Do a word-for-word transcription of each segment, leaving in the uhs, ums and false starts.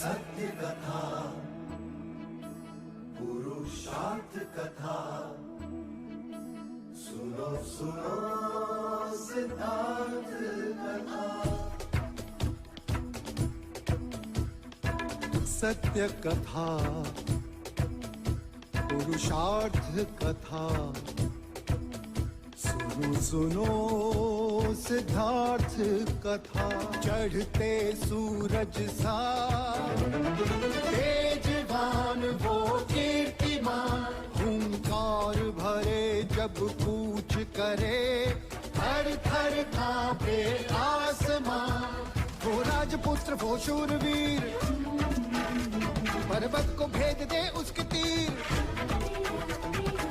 सत्य कथा, पुरुषार्थ कथा, सुनो सुनो सिद्धार्थ कथा। सत्य कथा, पुरुषार्थ कथा, सुनो सुनो सिद्धार्थ कथा। चढ़ते सूरज सा तेजवान वो कीर्तिमान, हुंकार भरे जब कूच करे, थर थर कांपे आसमां। वो राजपुत्र, वो शूरवीर, पर्वत को भेद दे उसके तीर।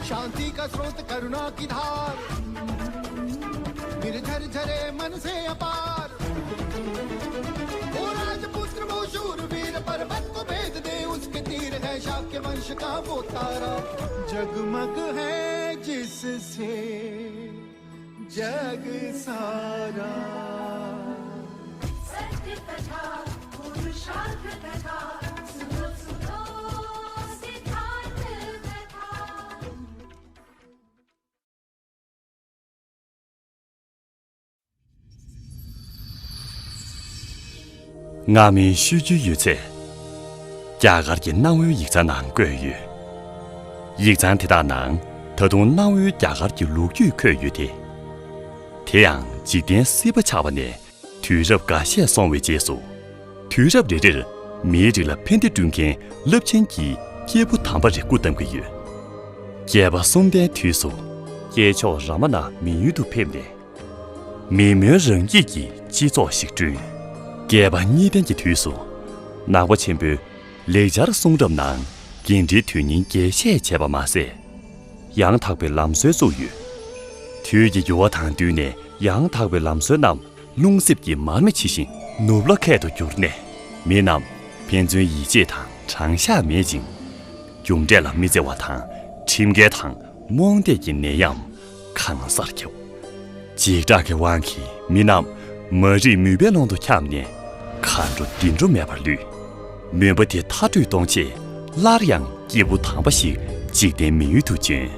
शांति का स्रोत, करुणा की धार, निर्झर झरे मन से अपार। वो राजपुत्र, वो शूरवीर, पर्वत को भेद दे उसके तीर। है शाक्य वंश का वो तारा, जगमग है जिससे जग सारा। सत्य कथा, पुरुषार्थ कथा, सुनो सुनो सिद्धार्थ कथा। སྔ་མའི་ཤོད་རྒྱུན་ཡོད་ཚད། རྒྱ་གར་གྱི་གནའ་བོའི་ཡིག་ཚང་ནང་བཀོད་ཡོད། ཡིག་ཚང་དེ་དག་ནང་ད་དུང་གནའ་བོའི་རྒྱ་གར་གྱི་ལོ་རྒྱུས་འཁོད་ཡོད་དེ། དེ་ཡང་འཇིག་རྟེན་སྲིད་པ་ཆགས་པ་ནས་དུས་རབས་འགའ་ཤས་སོང་བའི་རྗེས་སུ། དུས་རབས་རེ་རེར་མིའི་རིགས་ལ་ཕན་བདེ་བསྐྲུན་མཁན་རླབས་ཆེན་གྱི་སྐྱེས་བུ་དམ་པ་རེ་སྐུ་བལྟམས་ཀྱི་ཡོད། བསྐལ་པ་གསུམ་པའི་དུས་སུ། སྐྱེས་མཆོག་རཱ་མ་ན་མི་ཡུལ་དུ་ཕེབས་ནས། མི་མོས་རང་སྐྱིད་ཀྱི་སྤྱི་ཚོགས་ཤིག་བསྐྲུན། བསྐལ་པ་གཉིས་ལྡན་གྱི་དུས་སུ། ནང་པ་ཆེན་པོས་ལེགས་སྦྱར་གསུང་རབ་ནང་འགན་འཁྲིའི་དོན་སྙིང་རྒྱས་བཤད་བྱས་པ་མ་ཟད། ཡང་དག་པའི་ལམ་སྲོལ་བཙུགས་ཡོད། དུས་ཀྱི་འགྱུར་བ་དང་བསྟུན་ནས་ཡང་དག་པའི་ལམ་སྲོལ་རྣམས་རླུང་གསེབ་ཀྱི་མར་མེ་ཇི་བཞིན་ནུབ་ལྷ་ཁད་དུ་གྱུར་ནས། མི་རྣམས་ཕན་ཚུན་ཡིད་ཆེས་དང་དྲང་གཞག་མེད་ཅིང་། རྒྱུ་འབྲས་ལ་མི་བརྩི་བ་དང་ཁྲིམས་འགལ་དང་རྨོངས་དད་ཀྱི་ནད་ཡམས་གང་སར་ཁྱབ། འཇིགས་སྐྲག་གི་དབང་གིས་མི་རྣམས་མ་རིག་མུན་པའི་ཀློང་དུ་འཁྱམས་ནས་མཁའ་འགྲོ་འདི་འགྲོ་མེད་པར་ལུས། མུན་པ་དེ་མཐའ་སྐྲོད་གཏོང་ཆེད་སླར་ཡང་སྐྱེས་བུ་དམ་པ་ཞིག་འཇིག་རྟེན་མི་ཡུལ་དུ་བྱོན།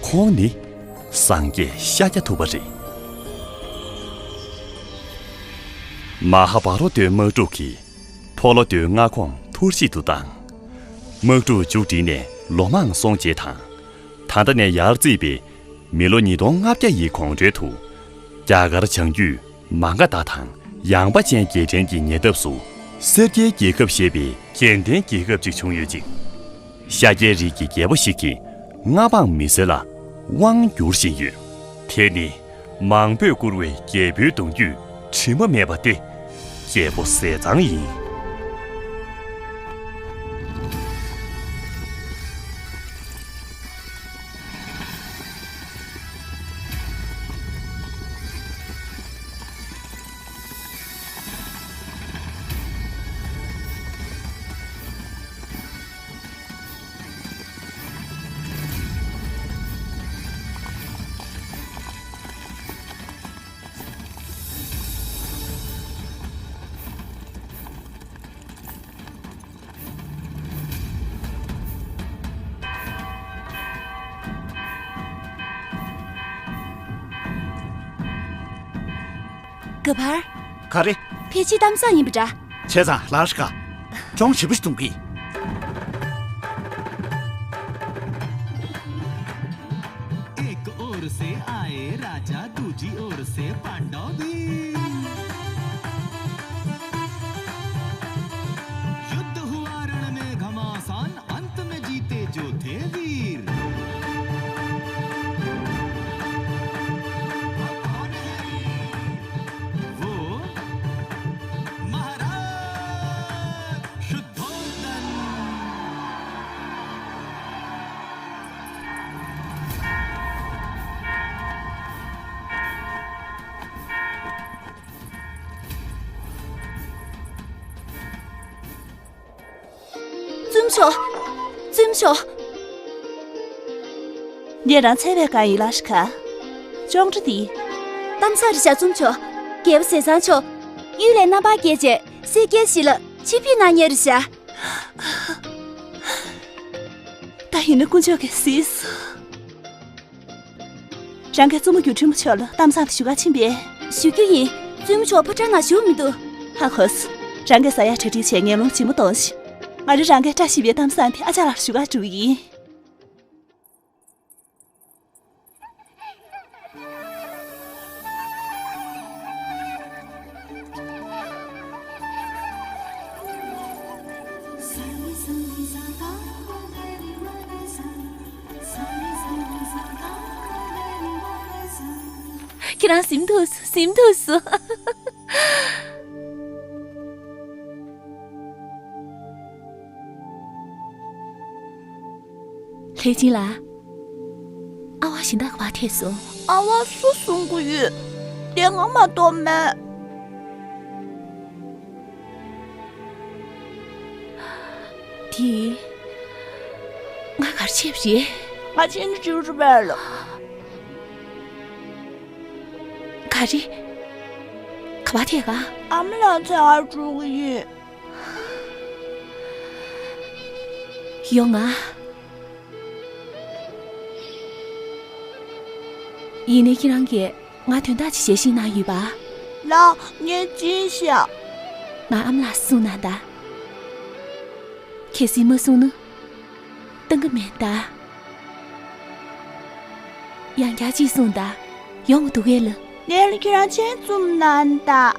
ཁོང་ནི་སངས་རྒྱས་ཤཱཀྱ་ཐུབ་པ་རེད། མ་ཧཱ་བྷ་ར་ཏའི་དམག་འཁྲུག་གིས་ཕོ་ལོ་ཏའི་མངའ་ཁོངས་འཐོར་བཤིག་ཏུ་བཏང་། དམག་འཁྲུག་མཇུག་བསྒྲིལ་ནས་ལོ་མང་སོང་རྗེས་དང་། ད་ལྟ་ནས་ཡར་བརྩིས་པའི་མི་ལོ་ཉིས་སྟོང་ལྔ་བརྒྱ་ཡི་གོང་འཕེལ་དུ། རྒྱ་གར་བྱང་རྒྱུད་མ་ག་དྷ་དང་ཡངས་པ་ཅན་རྒྱལ་ཕྲན་གྱི་ཉེ་འདབས་སུ་སེར་སྐྱའི་རྒྱལ་ཁབ་ཞེས་པའི་རྒྱལ་ལྡན་རྒྱལ་ཁབ་ཅིག་བྱུང་ཡོད་ཅིང་། ཤཱཀྱའི་རིགས་ཀྱི་རྒྱལ་པོ་ཞིག་གིས་མངའ་འབངས་མི་སེར་ལ་དབང་བསྒྱུར་བཞིན་ཡོད། དེ་ནི་མང་པོས་བཀུར་བའི་རྒྱལ་པོའི་གདུང་རྒྱུད་དྲི་མ་མེད་པ་སྟེ། རྒྱལ་པོ་ཟས་གཙང་ཡིན། ག་བར། ག་རེ། ཕལ་ཆེར་གཏམ་བཟང་ཡིན་པ་འདྲ། བྱས་ཙང་ལར་ཤི་ཁ། གྱོང་ཞེ་པོ་ཞིག་གཏོང་གི། एक ओर से आए राजा, दूजी ओर से पांडव भी। युद्ध हुआ रण में घमासान, अंत में जीते जो थे वीर। वो महाराज शुद्धोदन। བཙུན་མཆོག་བཙུན་མཆོག་ངས་རང་འཚོལ་བའི་བཀའ་ཡིན་ལ་ཤི་ཁ། ཅོང་ཁྲི་དེ། གཏམ་བཟང་རེད་ཤག་བཙུན་མཆོག་རྒྱལ་པོ་ཟས་གཙང་མཆོག་གཡུལ་ལས་རྣམ་པར་རྒྱལ་བྱས་སེར་སྐྱའི་གཞིས་ལ་ཆིབས་བསྒྱུར་གནང་མཁན་རེད་ཤག་ད་ཡིན་ན་དཀོན་མཆོག་གིས་གཟིགས་སོང་། རང་གིས་བཙུན་མོ་སྒྱུ་འཕྲུལ་མ་མཆོག་ལ་གཏམ་བཟང་དེ་ཞུ་ག་ཕྱིན་པས། ཞུ་རྒྱུ་ཡིན། བཙུན་མོ་མཆོག་ཕོ་བྲང་ནང་བཞུགས་མི་འདུག་ཧ་གོ་སོང་། རང་གིས་ཟ་ཡག་གྲ་སྒྲིག་བྱས། ངན་སློང་ལྗིད་མོ་གཏོང་ཞིག་ང་རང་རང་གིས་བཀྲ་ཤིས་པའི་གཏམ་བཟང་དེ་ཨ་ཅག་ལགས་ལ་ཞུ་ག་འགྲོ་གི་ཡིན། ཁྱེད་རང་གཟིམ་ཐུབ་སོང་། གཟིམ་ཐུབ་སོང་། ལྷས་སྦྱིན་ལགས། ཨ་ཝ་གཞན་དག་ག་པར་ཐལ་སོང་། ཨ་ཝ་སུ་བཟུང་གི་ཡོད། དེ་ང་མ་གཏོགས་མེད། དེ། ང་ག་རེ་བྱས་པ་རེད། ང་ཕྱིན་ནས་དྲིས་རོགས་བྱས་ལ། ག་རེ། ག་པར་ཐད་ག་ཨ་མ་ལགས་འཚོལ་ག་འགྲོ་གི་ཡིན། ཡོང་ང་། ཡིན་ནའི་ཁྱེད་རང་གིས་ང་དོན་དག་ཅིག་ཞལ་བཞེས་གནང་ཡོད་པ། ལགས། ངས་ཅི་བྱ། ང་ཨ་མ་ལགས་གསུངས་གནང་དང་། གལ་སྲིད་མ་གསུངས་ན། བཏང་གི་མེད་ད། ཡང་བསྐྱར་ཅིག་གསུངས་དང་། ཡོང་གི་འདུག་གས་ལགས། ལན་ལ་ཁྱེད་རང་མཆན་བཙུམ་གནང་དང་།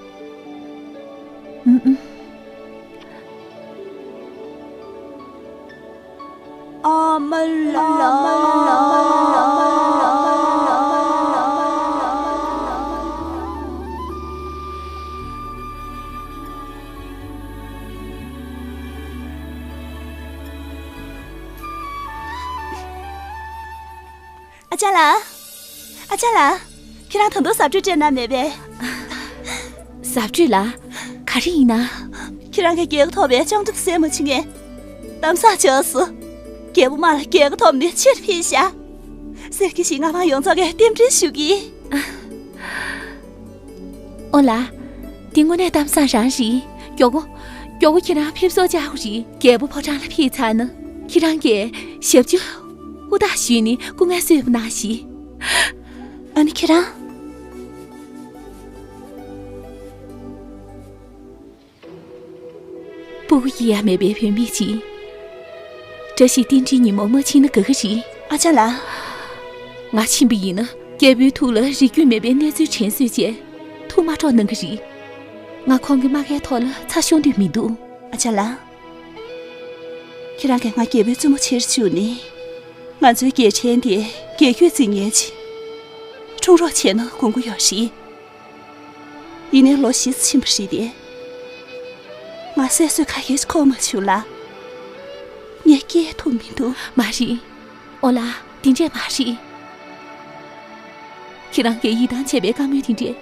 ཨུམ་ཨུམ། ཨ་མ་ལགས། ཨ་ཅག་ལགས། ཨ་ཅག་ལགས། ཁྱེད་རང་ད་དུང་གཟབ་སྤྲོས་སྤྲད་གནང་མེད་པས། གཟབ་སྤྲོས་ལ། ག་རེ་ཡིན་ན། ཁྱེད་རང་གིས་རྒྱལ་ཁ་ཐོབ་པའི་ཅོང་ཏྲ་དེ་ཟས་མ་བྱིན་ངས། གཏམ་བཟང་བྱུང་སོང་། རྒྱལ་པོ་མ་ལ་རྒྱལ་ཁ་ཐོབ་ནས་ཕྱིར་ཕེབས་ཤག་གསེར་གྱི་ཞིང་མངའ་འབངས་ཡོངས་རྫོགས་ཀྱིས་རྟེན་འབྲེལ་ཞུ་གི། ཨོ་ལགས། འདི་དངོས་གནས་གཏམ་བཟང་རང་རེད། མགྱོགས་པོ། མགྱོགས་པོ་ཁྱེད་རང་ཕེབས་བསུ་བཅར་དགོས་རེད། རྒྱལ་པོ་ཕོ་བྲང་ལ་ཕེབས་ཚར་ན། ཁྱེད་རང་གིས་ཞབས་ཕྱི་ཧུར་ཐག་ཞུས་ནས་སྐུ་ངལ་གསོ་ཐུབ་གནང་ཞིག་ཨ་ནི་ཁྱེད་རང་། སྤུ་གུ་སྐྱེ་ཡ་མེད་པའི་བུད་མེད་ཅིག་བཀྲ་ཤིས་རྟེན་འབྲེལ་ཉིན་མོ་མ་ཕྱིན་ན་དགའ་གི་རེད། ཨ་ཅག་ལགས། ང་ཕྱིན་པ་ཡིན་ན་རྒྱལ་པོའི་ཐུགས་ལ་རིགས་རྒྱུད་མེད་པའི་གནས་ཚུལ་དྲན་གསོས་བྱས། ཐུགས་མ་འཕྲོག་གནང་གི་རེད། ང་ཁོང་གི་རྨ་ཁའི་ཐོག་ལ་ཚ་ཤོར་འདོད་མི་འདུག་ཨ་ཅག་ལགས། ཁྱེད་རང་གིས་ང་རྒྱལ་པོའི་བཙུན་མོ་ཆེར་བཅུག་ནས། ང་ཚོའི་རྒྱལ་ཕྲན་འདི་རྒྱལ་རྒྱུད་འཛིན་མཁན་ཅིག་འཁྲུངས་རོགས་བྱས་ན་དགོངས་ཀྱི་ཡོད་རེད། ཡིན་ནའི་ལོ་བཞི་ཙམ་ཕྱིན་པ་རེད་དེ། ང་སྲས་གསོལ་ཁ་ཡོད་ཅིག་ཁོག་མ་བྱུང་ལ། ངས་སྐྱེལ་ཐུབ་མི་འདུག་མ་རེད། ཨོ་ལགས། དེ་འདྲས་མ་རེད། ཁྱེད་རང་གིས་ཡིད་ཐང་ཆད་པའི་བཀའ་མོལ་དེ་འདྲས།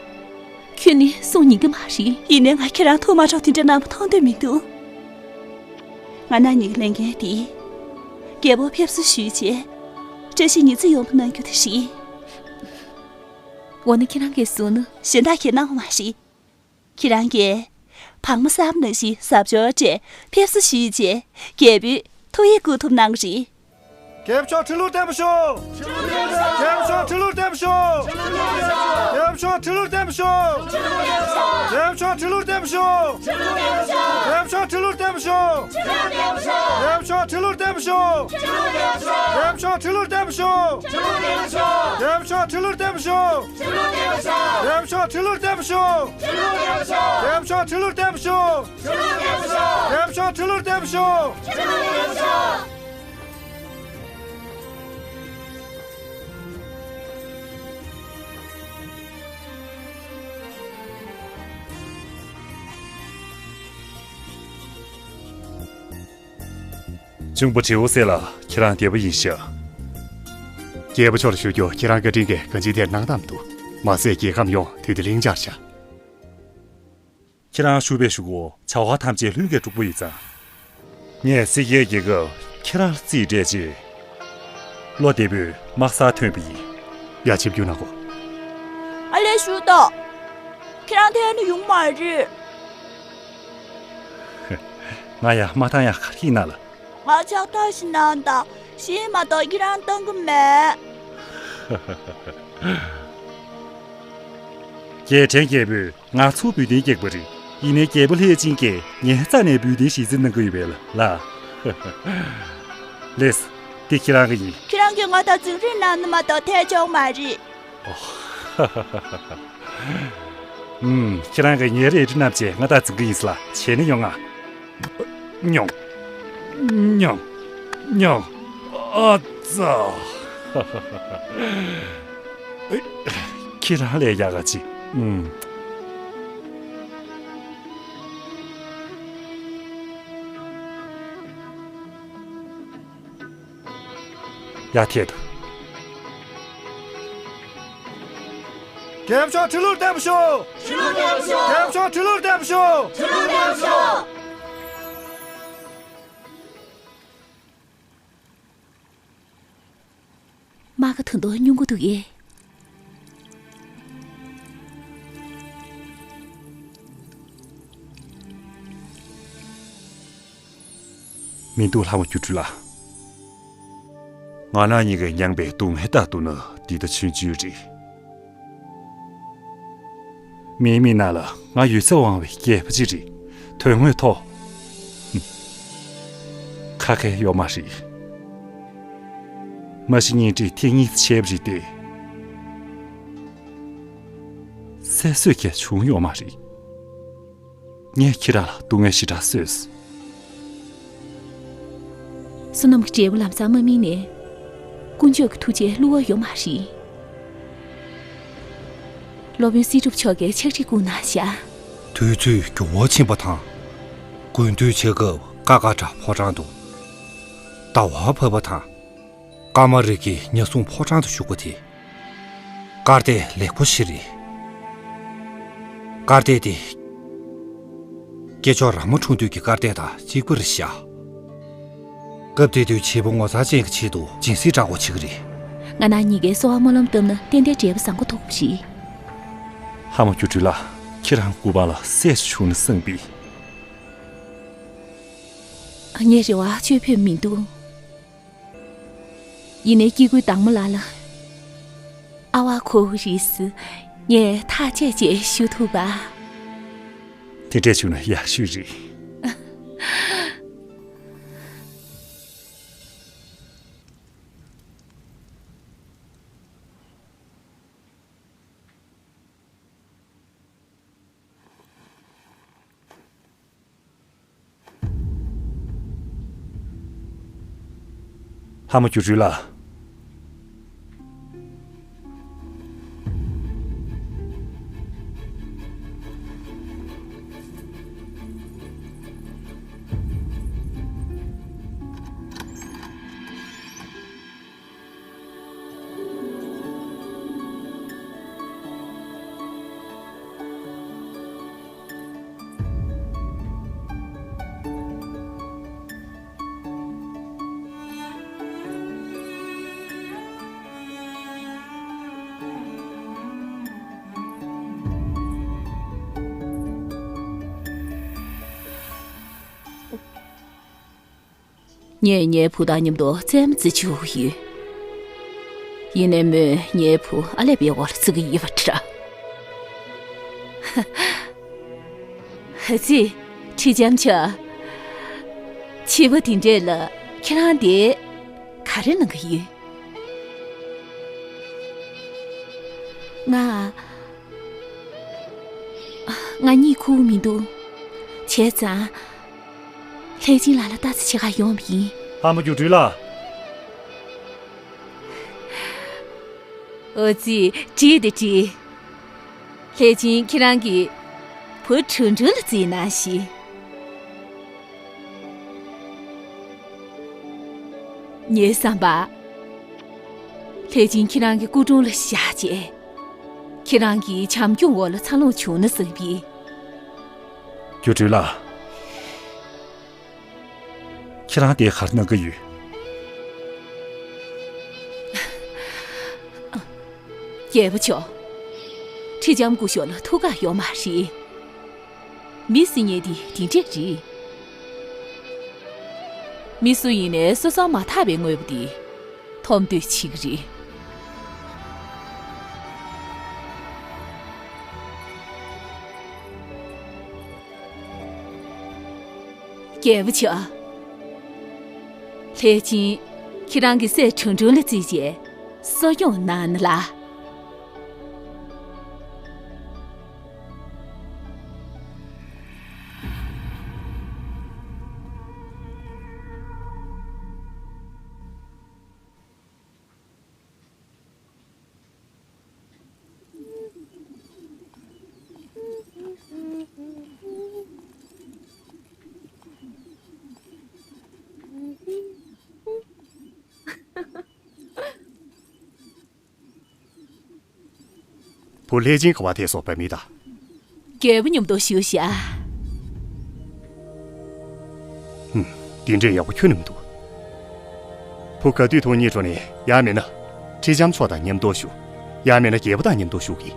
ཁྱོན་ནས་གསུང་ཉན་གི་མ་རེད། ཡིན་ནའི་ང་ཁྱེད་རང་ཐུགས་མ་འཕྲོག་དེ་འདྲས་གནང་བ་མཐོང་འདོད་མི་འདུག་ང་རང་གཉིས་ཀྱི་ལས་འགན་དེ། རྒྱལ་པོ་ཕེབས་བསུ་ཞུས་རྗེས། བཀྲ་ཤིས་ཉི་ཚེ་ཡོང་བ་གནང་རྒྱུ་དེ་རེད། འོ་ན་ཁྱེད་རང་གིས་གསུངས་ན། གཞན་དག་གིས་གནང་བ་མ་རེད། ཁྱེད་རང་གིས། བག་མ་བསགས་པ་ནང་བཞིན་གཟབ་མཆོར་སྤྲས་ཕེབས་བསུ་ཞུས་རྗེས། རྒྱལ་པོའི་ཐུགས་ཡིད་འགུག་ཐུབ་གནང་གི་རེད། རྒྱལ་པོ་མཆོག་ཁྲི་ལོར་བརྟན་པར་ཤོག་རྒྱལ་པོ་མཆོག་ཁྲི་ལོར་བརྟན་པར་ཤོག་རྒྱལ་པོ་མཆོག་ཁྲི་ལོར་བརྟན་པར་ཤོག་རྒྱལ་པོ་མཆོག་ཁྲི་ལོར་བརྟན་པར་ཤོག་རྒྱལ་པོ་མཆོག་ཁྲི་ལོར་བརྟན་པར་ཤོག་རྒྱལ་པོ་མཆོག་ཁྲི་ལོར་བརྟན་པར་ཤོག་རྒྱལ་པོ་མཆོག་ཁྲི་ལོར་བརྟན་པར་ཤོག་རྒྱལ་པོ་མཆོག་ཁྲི་ལོར་བརྟན་པར་ཤོག་རྒྱལ་པོ་མཆོག་ཁྲི་ལོར་བརྟན་པར་ཤོག་རྒྱལ་པོ་མཆོག་ཁྲི་ལོར་བརྟན་པར་ཤོག་འབྱུང་པོ་དྲེའུ་སེ་ལ་ཁྱེད་རང་བདེ་པོ་ཡིན་ཤག་རྒྱལ་པོ་མཆོག་ལ་ཞུ་རྒྱུ། ཁྱེད་རང་བཀའ་དྲིན་གྱིས་གང་ཅིའི་ཐད་གནང་སྟངས་མི་འདུག་མ་ཟད་རྒྱལ་ཁམས་ཡོངས་དུས་བདེ་ལྷིང་འཆར་ཤག་ཁྱེད་རང་བཞུགས་པའི་གཞུག་གུ་བྱ་བ་ཐམས་ཅད་ལྷུན་གྱིས་གྲུབ་པོ་ཡིན་ཙང་། ངས་སྲིད་རྒྱལ་རྒྱལ་ཁབ་ཁྱེད་རང་ལ་རྩིས་སྤྲད་རྗེས། བློ་བདེ་པོས་དམག་སར་ཐོན་པ་ཡིན། ཡ། ཆིབས་བསྒྱུར་གནང་གོ། ཨ་ལས་ཞུ་དང་། ཁྱེད་རང་ཐད་ནས་ཡོང་མ་རེད། ང་ཡ་མ་བཏང་ཡ་ག་རེ་ཡིན་ན་ལ། ང་ཕྱག་ཐག་ཞིག་གནང་དང་། ཤི་མ་གཏོགས་ཁྱེད་རང་བཏང་གི་མེད། རྒྱལ་ཕྲན་རྒྱལ་པོས་ང་ཚོ་འབུལ་གཏན་བསྐྱལ་པ་རེད། ཡིན་ནའི་རྒྱལ་པོ་ལྷས་བྱིན་གྱིས་ངའི་རྩ་ནས་འབུལ་གཏན་གཞི་རྩ་གནང་གི་ཡོད་པས་ལ། ལགས་སེ། དེ་ཁྱེད་རང་གི་ཡིན། ཁྱེད་རང་གིས་ང་དང་རྫུན་རིས་གནང་ན་མ་གཏོགས་ཐེ་ཆོག་མ་རེད། ཨུམ། ཁྱེད་རང་གིས་ངའི་རལ་གྲི་བསྣམས་བྱས་ང་དང་འཛིང་གི་ཡིན་ཟེར་ལ། བྱས་ནས་ཡོང་ང་། ཉོང་། ཉོང་། ཉོང་། ཨ་ཙ། ཁྱེད་རང་ལས་ཡག་ག་ཅི། ཨུམ། ཡར་ཐད་དོ། རྒྱལ་པོ་མཆོག་ཁྲི་ལོར་བདེ་མོ་བཞུགས། ཁྲི་ལོར་བདེ་མོ་བཞུགས། རྒྱལ་པོ་མཆོག་ཁྲི་ལོར་བདེ་མོ་བཞུགས། ཁྲི་ལོར་བདེ་མོ་བཞུགས། རྨ་ཁ་ད་དུང་རྙུང་གི་འདུག་གས། མི་འདུག་ལྷ་མོ་སྒྱུ་འཕྲུལ་ལགས། ང་རང་གཉིས་ཀས་མྱངས་པའི་སྡུག་བསྔལ་ལྟར་དུ་ནི་འདི་ལྟ་ཆུང་ཆུང་རེད། མིའི་མིག་ནང་ལ་ང་ཡོད་ཚད་དབང་བའི་རྒྱལ་པོ་ཅིག་རེད། དོན་དངོས་ཐོག་ཁ་ཁ་ཡོད་མ་རེད། མ་གཞི་གཉེན་སྒྲིག་ཐེངས་གཉིས་བྱས་པ་རེད་དེ། སེ་སོས་ཀྱང་བྱུང་ཡོད་མ་རེད། ངས་ཁྱེད་རང་ལ་སྡུག་བསྔལ་ཞེ་དྲག་བཟོས། བསོད་ནམས་ཀྱི་འབྲས་བུ་ལམ་སང་མ་སྨིན་ནས། དཀོན་མཆོག་གི་ཐུགས་རྗེ་བསླུ་བ་ཡོད་མ་རེད། སློབ་དཔོན་སྲིད་སྒྲུབ་མཆོག་གིས་ཕྱག་བྲིས་བསྐུར་གནང་བཞག། དུས་ཚོད་འགྱུར་བ་ཕྱིན་པ་དང་། དགུན་དུས་ཆེ་སྐབས་ཀ་ཀ་བྲག་ཕོ་བྲང་དུ་ཟླ་བ་བབས་པ་དང་། ཀ་མ་རི་ཀའི་ཉ་སྲུང་ཕོ་བྲང་དུ་བཞུགས་པ་དེ། སྐར་ལྡན་ལེགས་པོ་ཞིག་རེད། སྐར་ལྡན་དེ། སྐྱེས་མཆོག་ར་མ་འཁྲུངས་དུས་ཀྱི་སྐར་ལྡན་དང་གཅིག་པ་རེད་བཞག། སྐབས་དེ་དུས་བྱིས་པ་ངོ་མཚར་ཅན་གྱི་ཆེད་དུ་སྦྱིན་སྲེག་འདྲ་པོ་བྱེད་ཀྱི་རེད། ང་རང་གཉིས་ཀས་གསོལ་བ་སྨོན་ལམ་བཏབ་ན་ཏན་ཏན་འབྲས་བུ་བཟང་པོ་ཐོབ་ཀྱི་རེད། ལྷ་མོ་སྒྱུ་འཕྲུལ་ལགས། ཁྱེད་རང་སྐུ་པར་ལ་སྲས་ཤིག་བྱུང་ན་བསམས་པས། ངའི་རེ་བ་བཅོས་ཕོད་མི་འདུག། ཡིན་ནའི་སྐྱེ་དགུའི་བདག་མོ་ལགས་ལ། ཨ་ཝ་ཁོ་བོ་རེད་ཟེར། ངས་ཐག་བཅད་བྱས་ཞུ་ཐུབ་པ། དེ་འདྲས་བྱུང་ན་ཡག་ཤོས་རེད། ལྷ་མོ་སྒྱུ་འཕྲུལ་ལགས། ངས་ངའི་བུ་དང་མཉམ་དུ་རྩེད་མོ་རྩེ་བཅུག་ཡོད། ཡིན་ནའི་མོས་ངའི་བུ་ཨ་ལས་པའི་འོག་ལ་བརྩི་གི་ཡོད་པ་འདྲ། ཧ་ཙི། ཁྲི་ལྕམ་མཆོག། བྱིས་པ་དེ་འདྲས་ལ་ཁྱེད་རང་དེ་ག་རེ་གནང་གི་ཡོད། ང་། ང་གཉིད་ཁུག་མི་འདུག། བྱས་ཙང་། ལྷས་སྦྱིན་ལགས་ལ་ལྟ་ཙམ་བྱེད་གར་ཡོང་བ་ཡིན། ལྷ་མོ་སྒྱུ་འཕྲུལ་ལགས། ཨོ་ཙི། བྲིས་ཏེ་བྲིས། ལྷས་སྦྱིན་ཁྱེད་རང་གི་བུ་ཁྲུང་ཁྲུང་ལ་བརྩིས་གནང་ཞིག། ངའི་བསམ་པར། ལྷས་སྦྱིན་ཁྱེད་རང་གི་སྐུ་དྲུང་ལ་བཞག་རྗེས། ཁྱེད་རང་གི་བྱམས་སྐྱོང་འོག་ལ་འཚར་ལོངས་བྱུང་ན་བསམ་པས། སྒྱུ་འཕྲུལ་ལགས། ཁྱེད་རང་དེ་གར་གནང་གི་ཡོད། རྒྱལ་པོ་མཆོག། ཁྲི་ལྕམ་སྐུ་ཞབས་ལ་ཐུགས་ཁག་ཡོད་མ་རེད། མི་ཟེར་མཁན་དེ་དེ་འདྲས་རེད། མི་སུ་ཡིན་ནའི་སོ་སོར་མ་ཐར་པའི་དངོས་པོ་འདི་ཐོབ་འདོད་བྱེད་ཀྱི་རེད། རྒྱལ་པོ་ཆེ། ལྷས་སྦྱིན། ཁྱེད་རང་གི་སྲས་ཁྲུང་ཁྲུང་ལ་བརྩིས་བྱས་གསོ་སྐྱོང་གནང་ན་ལ། བུ་ལྷས་སྦྱིན་ག་པར་ཐལ་སོང་། བུ་མི་དང་། རྒྱལ་པོ་མཉམ་དུ་བཞུགས་ཤག། ཧུམ། འདི་འདྲའི་ཡག་པོ་ཁྱོན་ནས་མི་འདུག། བུ་ག་དུས་ཐུག་སྙིང་བྲོ་ནས། ཡང་མིན་ན་ཁྲི་ལྕམ་མཆོག་དང་མཉམ་དུ་བཞུགས། ཡང་མིན་ན་རྒྱལ་པོ་དང་མཉམ་དུ་བཞུགས་ཀྱི།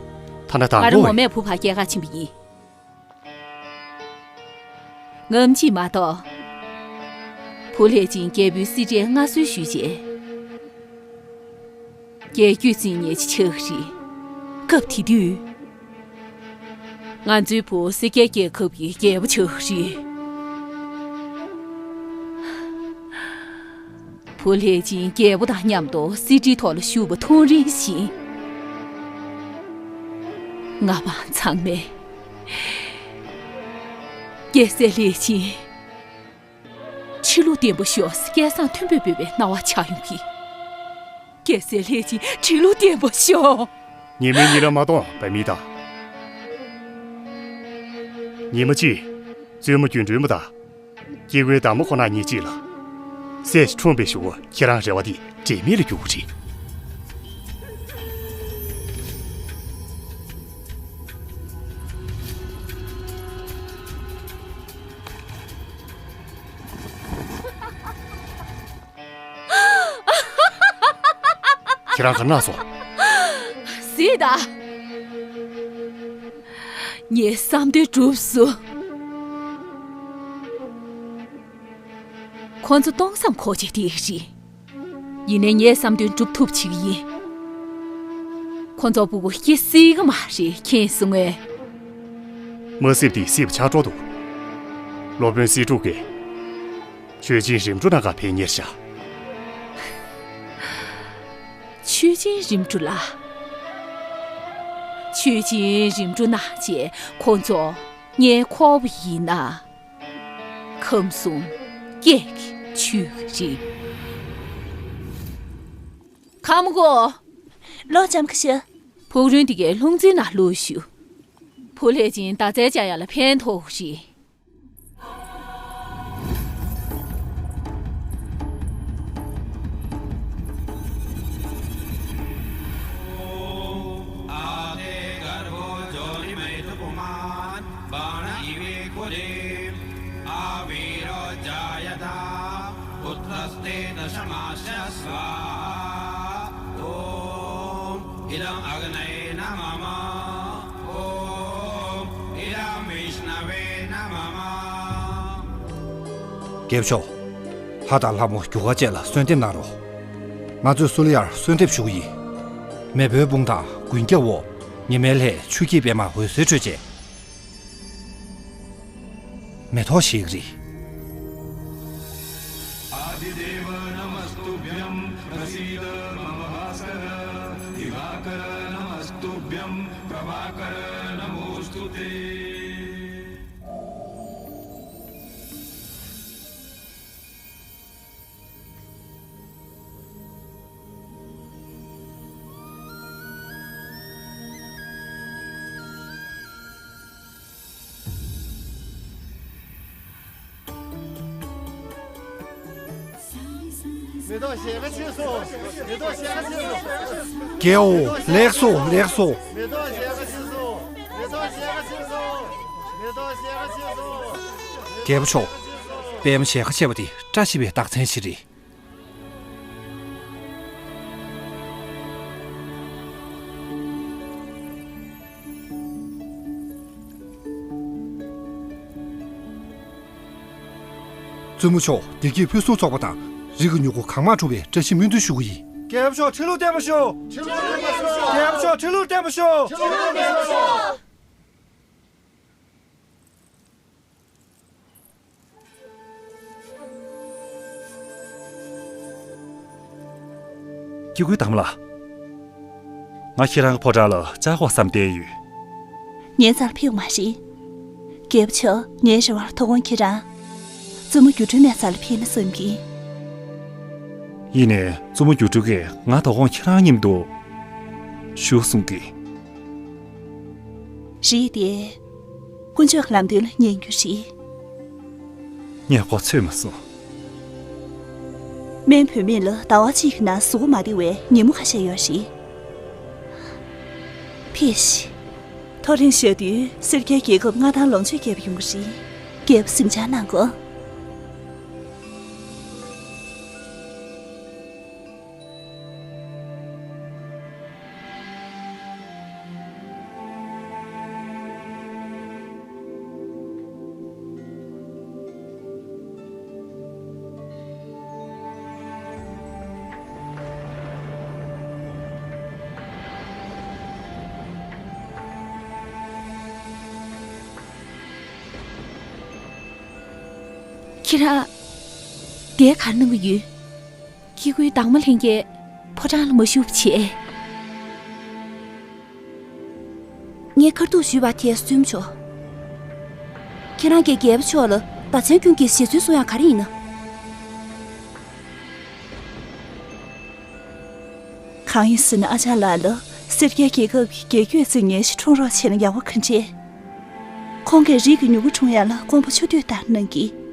ཐ་ན་དང་པོ། ང་རང་ངོ་མས་བུ་ཕར་སྐྱེལ་ག་ཕྱིན་པ་ཡིན། ངམ་གཅིག་མ་གཏོགས། བུ་ལྷས་སྦྱིན་རྒྱལ་པོའི་གསེར་ཁྲིར་མངའ་གསོལ་ཞུས་རྗེས། རྒྱལ་རྒྱུད་བརྩི་མཁན་ཅིག་ཆགས་ཀྱི་རེད། སྐབས་དེ་དུས། ང་ཚོའི་བུ་སེར་སྐྱའི་རྒྱལ་ཁབ་ཀྱི་རྒྱལ་པོ་ཆགས་ཀྱི་རེད། བུ་ལྷས་སྦྱིན་རྒྱལ་པོ་དང་མཉམ་དུ་གསེར་ཁྲིའི་ཐོག་ལ་བཞུགས་པ་མཐོང་རིམ་བཞིན། ང་དང་ཚང་མས་རྒྱལ་སྲས་ལྷས་སྦྱིན་ཁྲི་ལོ་བརྟན་པོ་ཤོག་ཟེར་སྐད་གསང་མཐོན་པོས་འབོད་པའི་སྣང་བ་ཆགས་ཡོང་གི། རྒྱལ་སྲས་ལྷས་སྦྱིན་ཁྲི་ལོ་བརྟན་པོ་ཤོག། ཉི་མའི་གཉིད་ལམ་མ་གཏོང་། བུ་མི་དང་། ཉི་མ་གཅིག་བཙུན་མོ་སྒྱུ་འཕྲུལ་མ་དང་། སྐྱེ་དགུའི་བདག་མོ་ཁོ་ན་གཉིས་གཅིག་ལ། སྲས་ཤིག་འཁྲུངས་པའི་གཞུག་གུ་ཁྱེད་རང་རེ་བ་འདི་འབྲས་མེད་ལ་འགྱུར་གྱི་རེད། ཁྱེད་རང་ག་རེ་གནང་སོང་། གཟིགས་དང་། ངའི་བསམ་དོན་འགྲུབ་སོང་། ཁོ་ཚོ་སྟོང་བསམ་ཁོག་ཆེ་དེ་རེད། ཡིན་ནའི་ངའི་བསམ་དོན་འགྲུབ་ཐུབ་བྱེད་ཀྱི་ཡིན། ཁོ་ཚོ་སྤུ་གུ་སྐྱེ་སྲིད་ཀྱི་མ་རེད། མཁྱེན་སོང་ངས། མ་སྲིབ་དེ་སྲིད་པ་ཆགས་འགྲོ་འདུག། སློབ་དཔོན་སེ་འབྲུག་གིས་མཆོད་སྦྱིན་རིམ་གྲོ་གནང་གར་ཕེབས་ཉེར་བཞག། མཆོད་སྦྱིན་རིམ་གྲོ་ལ། མཆོད་སྦྱིན་རིམ་གྲོ་གནང་རྗེས་ཁོ་ཚོ་ངའི་འཁོར་བ་ཡིན་ན། ཁམས་གསུམ་སྐད་ཀྱིས་ཆོད་ཀྱི་རེད། ཁ་མོ་གོ། ལོ་ལྕམ་ཁ་ཤ། ཕུག་རོན་འདི་གའི་ལྷུང་བཙན་ནང་བླུགས་ཞུ། བུ་ལྷས་སྦྱིན་ཟླ་རྩའི་བཅའ་ཡག་ལ་ཕན་ཐོགས་ཤིག། आते गर्भो जोनिमैथुपुमान् बाण इवेखुदे। आविरोज्जायथा पुत्रस्ते दशमास्यस्व। ॐ इदम् अग्नये न मम। ॐ इदं विष्णवे न मम। རྒྱལ་པོ་མཆོག། ལྷ་དང་ལྷ་མོ་རྒྱུ་སྐར་བཅས་ལ་གསོལ་འདེབས་གནང་རོགས། ང་ཚོས་སུ་ལི་ཡར་གསོལ་འདེབས་ཞུ་གི་ཡིན། མེས་པོའི་དཔུང་དང་མགོན་སྐྱབས་འོག། ཉི་མའི་ལྷས་ཆུ་སྐྱེས་པད་མ་འོད་ཟེར་འཕྲོས་རྗེས། མེ་ཏོག་བཞད་ཀྱི་རེད། आदिदेव नमस्तुभ्यं प्रसीद मम भास्कर। दिवाकर नमस्तुभ्यं प्रभाकर नमोऽस्तु ते। མེ་ཏོག་ཞལ་ཁ་ཕྱེས་སོང་། མེ་ཏོག་ཞལ་ཁ་ཕྱེས་སོང་། རྒྱལ་བོ་ལེགས་སོ་ལེགས་སོ། མེ་ཏོག་ཞལ་ཁ་ཕྱེས་སོང་། མེ་ཏོག་ཞལ་ཁ་ཕྱེས་སོང་། མེ་ཏོག་ཞལ་ཁ་ཕྱེས་སོང་། རྒྱལ་པོ་མཆོག། པད་མ་ཞལ་ཁ་ཕྱེས་པ་དེ་བཀྲ་ཤིས་པའི་རྟགས་མཚན་ཞིག་རེད། བཙུན་མོ་མཆོག་བདེ་སྐྱིད་ཕུན་སུམ་ཚོགས་པ་དང་རིགས་ཀྱི་མྱུ་གུ་གང་མང་འཁྲུངས་པའི་བཀྲ་ཤིས་སྨོན་འདུན་ཞུ་གི་ཡིན། རྒྱལ་པོ་མཆོག་ཁྲི་ལོ་བརྟན་པར་ཤོག་རྒྱལ་པོ་མཆོག་ཁྲི་ལོ་བརྟན་པར་ཤོག་སྐྱེ་དགུའི་དྭངས་མ་ལགས། ང་ཁྱེད་རང་གི་ཕོ་བྲང་ལ་བཅར་དགོས་བསམ་བསྡད་ཡོད། ངའི་རྩར་ཕེབས་མ་རེད། རྒྱལ་པོ་མཆོག་ངའི་རེ་བར་དོ་དགོང་ཁྱེད་རང་བཙུན་མོ་སྒྱུ་འཕྲུལ་མའི་རྩར་ལ་ཕེབས་ན་བསམ་གི། ཡིན་ནའི་བཙུན་མོ་སྒྱུ་འཕྲུལ་གྱིས་ང་དོ་དགོང་ཁྱེད་རང་མཉམ་དུ་བཞུགས་གསུང་གི། རེད་དེ། དཀོན་མཆོག་ལམ་སྟོན་ལ་ཉན་རྒྱུ་རེད། ངས་ཁོ་ཚོད་མ་སོང་། སྨན་བུད་མེད་ལ་ཟླ་བ་གཅིག་གི་ནང་གཟུགས་པོ་མ་བདེ་བའི་ཉིན་མོ་ཁ་ཤས་ཡོད་རེད། ཕེབས་ཤིག་མཐོ་རིམ་ཞག་དུས་སེར་སྐྱའི་རྒྱལ་ཁབ་མངའ་ཐང་ལོངས་སྤྱོད་རྒྱས་པ་ཡོང་གི་རེད། རྒྱལ་པོ་གཟིམ་འཇག་གནང་གོ། ཁྱེད་རང་། འདིར་ག་རེ་གནང་གི་ཡོད། སྐྱེ་དགུའི་དྭངས་མ་ལྷན་རྒྱས་ཕོ་བྲང་ལ་མ་བཞུགས་པ་བྱས། ངས་ཁ་ཐུག་ཞུས་པ་དེ་བཙུན་མོ་མཆོག་ཁྱེད་རང་གིས་རྒྱལ་པོ་མཆོག་ལ་བདག་ཆེན་ཀུན་གྱི་བཞེད་ཚུལ་གསུང་ཡག་ག་རེ་ཡིན་ན། གང་ཡིན་ཟེར་ན། ཨ་ཅག་ལགས་ལ་སེར་སྐྱའི་རྒྱལ་ཁབ་ཀྱི་རྒྱལ་རྒྱུད་བརྩི་ངན་ཞིག་འཁྲུངས་རོགས་བྱས་ན་ཡག་པོ་ག་འདྲས། ཁོང་གིས་རིགས་ཀྱི་མྱུ་གུ་འཁྲུངས་ཡག་ལ་དཀོན་པོ་ཆུ་སྟོད་ལྟར་གནང་གི།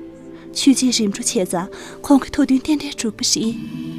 ཆོས་བྱེད་རིམ་གྲོ་བྱས་ཙང་ཁོང་གི་ཐུགས་འདུན་ཏན་ཏན་འགྲུབ་པ་རེད།